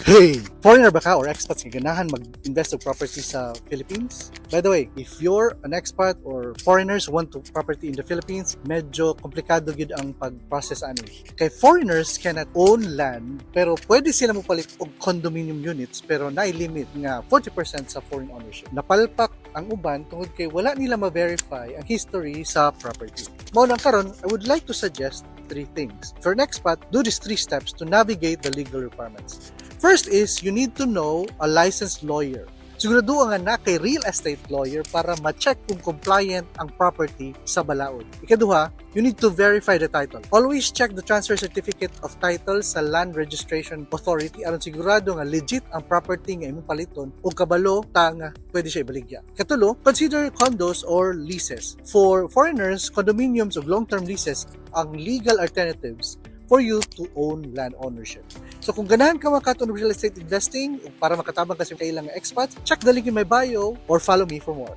Hey! Foreigner ba ka or expats nga ganahan mag-invest og property sa Philippines? By the way, if you're an expat or foreigners who want to property in the Philippines, medyo komplikado gyud ang pag-process ani. Kay foreigners cannot own land, pero pwede sila mopalit og condominium units, pero naay limit nga 40% sa foreign ownership. Napalpak ang uban tungod kay wala nila ma-verify ang history sa property. Mao nang karon, I would like to suggest three things. For an expat, do these three steps to navigate the legal requirements. First is, you need to know a licensed lawyer. Sigurado nga naa kay real estate lawyer para ma-check kung compliant ang property sa balaod. Ikaduha, you need to verify the title. Always check the transfer certificate of title sa Land Registration Authority aron sigurado nga legit ang property nga imong paliton ug kabalo ta nga pwede siya ibaligya. Katulo, consider condos or leases. For foreigners, condominiums ug long-term leases ang legal alternatives for you to own land ownership. So kung ganahan ka makato og real estate investing para makatabang ka sa ilang expats, check the link in my bio or follow me for more.